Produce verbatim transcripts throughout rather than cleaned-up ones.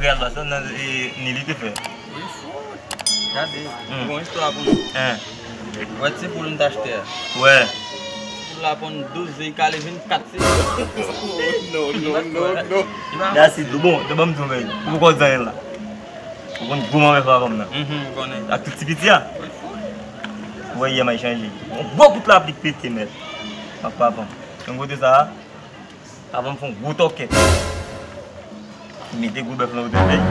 Real Barcelone nan e, ni li te fè. Wi, fout. Gade, hmm, bon istwa pou nou. Hein. Wè ti poul m t achte a. Wè. Ti poul la ponn douz ze, i kale vennkat se. Non, non, non, non. That's it. Bon, te ban m di w, men. Ou poko di anyen la. Ou konn gwo manmay fè avan m nan. Mhm, m konnen. Ak tout ti piti a. Wi, fout. Ou wè yè m al chanje. Yon gwo kout lapli k pete, mèt. M ak papa m. Yon kote sa a. Avan m fè yon gwo tòkèt. M mete gwo bèf lan otè fèy. M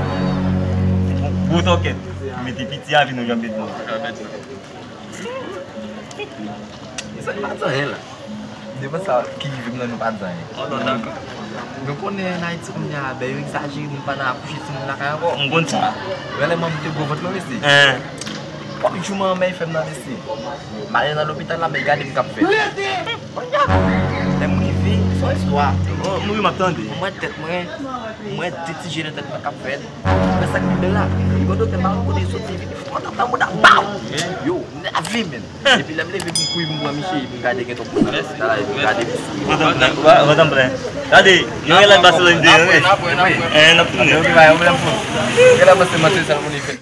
fè yon gwo tòkèt. M mete piti a vin yon jan bèt mwen. Sa pa di anyen la. Devan sa ki rive m nan nou pa di anyen. Nou konnen an Ayiti kounye a, bè yo egzajere, moun pa nan akouche timoun lakay ankò. M konn sa. Rèlman m te gwo vant mwen mesye. Kòm jouman anmè fè m nan mesye. M ale nan lopital la, men gade m k ap fè. Lè m rive, se yon istwa. Oh, m ri m ap tande. M wè tèt mwen, m wè de ti je nan tèt mwen k ap fèt. Men sa k pi bèl la, li gon doktè m pa konn kote l soti, vin fè yon tap nan mouda, baw! Yo, m leve, men. Epi lè m leve pou m kouri pou m pran Michel, epi m gade gen yon moun nan lopital la, epi m gade m souri. Kontan plen. Kontan plen. Gade, nou gen lòt Barcelone de, wi. N ap tounen. Gen lòt Barcelone, Manchester, moun li fè.